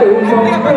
Peb tseem noj tej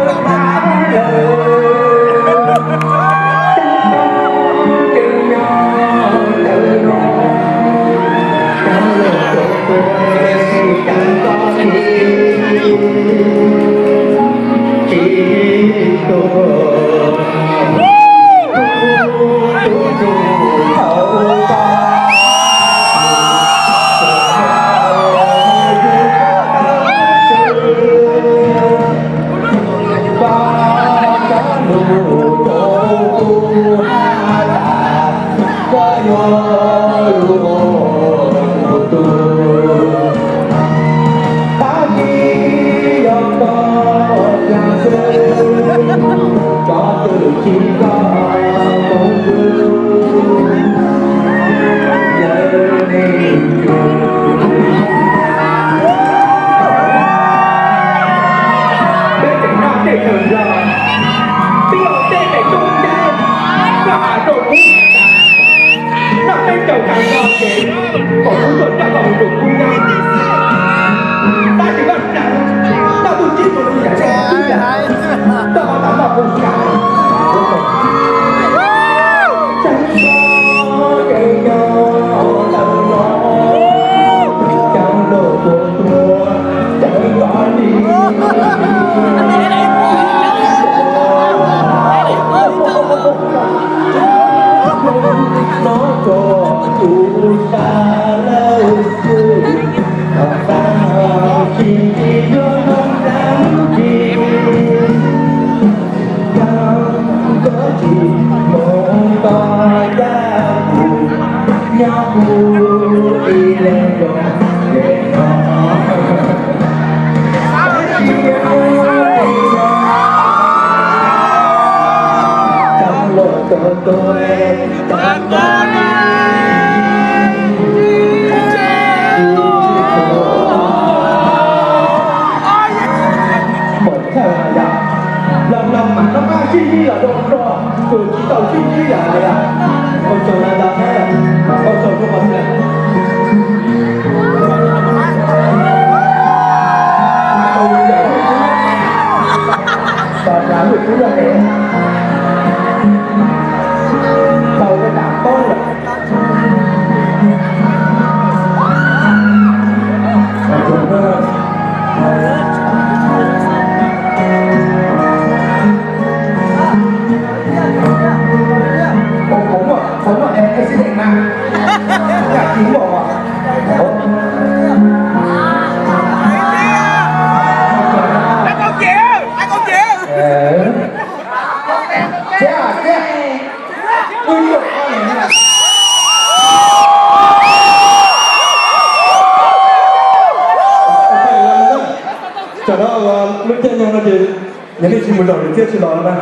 tawg nrog, peb ua tej pem toj nab, koj has rau kuv, noj peb caug tas no ces kom kuv tuaj coj koj mus rau kuv nab. Tab sis koj noj tug tsib tus yam tseem tib yam, koj ho tas noj kuv nab. Los mas no mas sib ntsib los rau rau, tus tsis tau sib ntsib los yog ua tsaug na, ua tsaug rau qhov tias tau lub kub loj es tau lub dam pob lawm. Ua, qhov muaj, qhov muaj accident na, yam tsis muaj os. Txiav, txiav. Wb yuav qhov no na. Tsam no lub caij nyoog no ces yog nej tsis mus zaum ces txiav tsis los no na.